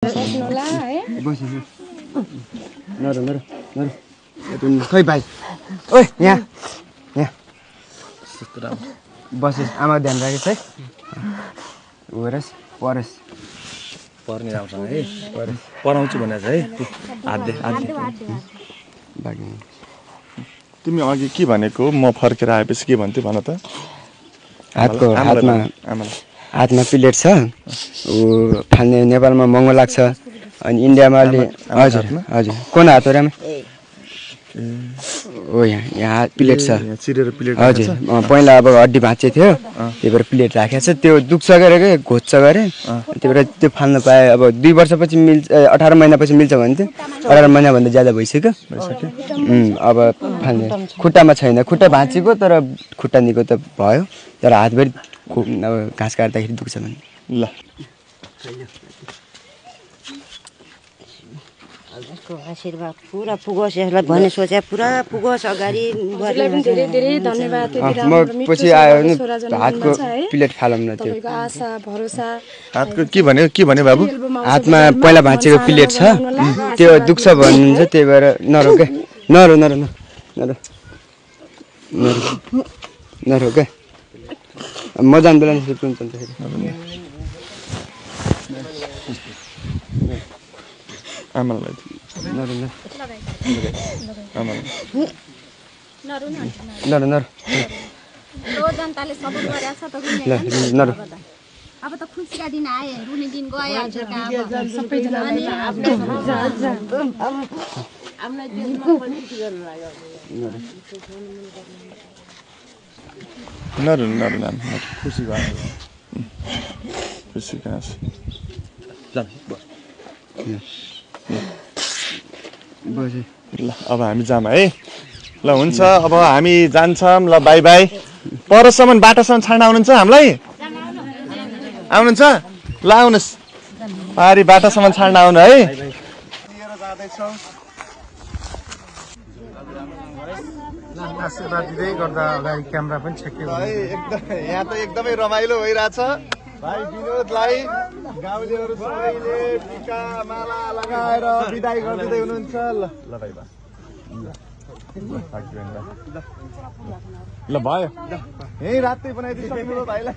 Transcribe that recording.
बस्नुला है बस नरो नरो नरो खै भाइ ओइ यहाँ यहाँ बसेस् आमा ध्यान राखेस् है गएरस् परेस् पर्ने आउँछ है पढाउँछु भनेर है हात दे बाँकी तिमी अघि के भनेको म फर्केर आएपछि के भन्थ्यो भन त हातमा प्लेट छ ऊ फाल्ने नेपालमा महँगो लाग्छ अनि इन्डियामा अलि हजुर हजुर कुन हात हो रामा ओ यहाँ प्लेट छ चिरेर प्लेट हजुर पहिला अब हड्डी भाँच्चे थियो त्यही भएर प्लेट राखेको छ त्यो दुख्छ गरे के घोच्छ गरे त्यही भएर त्यो फाल्न पाए अब 2 वर्षपछि मिल्छ 18 महिनापछि मिल्छ भन्थ्यो 18 महिनाभन्दा ज्यादा भइसक्यो अब फाल्ने खुट्टामा छैन खुट्टा भाँचेको तर खुट्टा निको त भयो तर हातभरि अब घाँस काट्दाखेरि दुख्छ भने ल आशीर्वाद पुरा पुगोस् यसलाई भन्ने सोचे पुरा पुगोस् अगाडि धेरै धेरै धन्यवाद म पछि आयो भने हातको प्लेट फालौँ न त्यो आशा भरोसा हातको के भन्यो बाबु हातमा पहिला भाँचेको प्लेट छ त्यो दुख्छ भन्नुहुन्छ त्यही भएर नरो के नरो नरो नरो नरो नरो के म जान बेला नि सुत्नु हुन्छ आमालाई नरो नरो आमालाई नरो नरो जनताले सपोर्ट गरेछ त नरो अब त खुसीका दिन आए रुने दिन गए हजुरका नरो खुसी भयो खुसी घाँस ल अब हामी जाम है ल हुन्छ अब हामी जान्छौँ ल बाई बाई परसम्म बाटोसम्म छाड्न आउनुहुन्छ हामीलाई आउनुहुन्छ ल आउनुहोस् पारी बाटोसम्म छाड्न आउनु है आशीर्वाद दिँदै गर्दा अगाडि क्यामेरा पनि छेक्यो यहाँ त एकदमै रमाइलो भइरहेछ भाइ विनोदलाई गाउँलेहरू सबैले टिका माला लगाएर बिदाई गरिदिँदै हुनुहुन्छ ल भाइ ल भयो यही रातै बनाइदिनु भाइलाई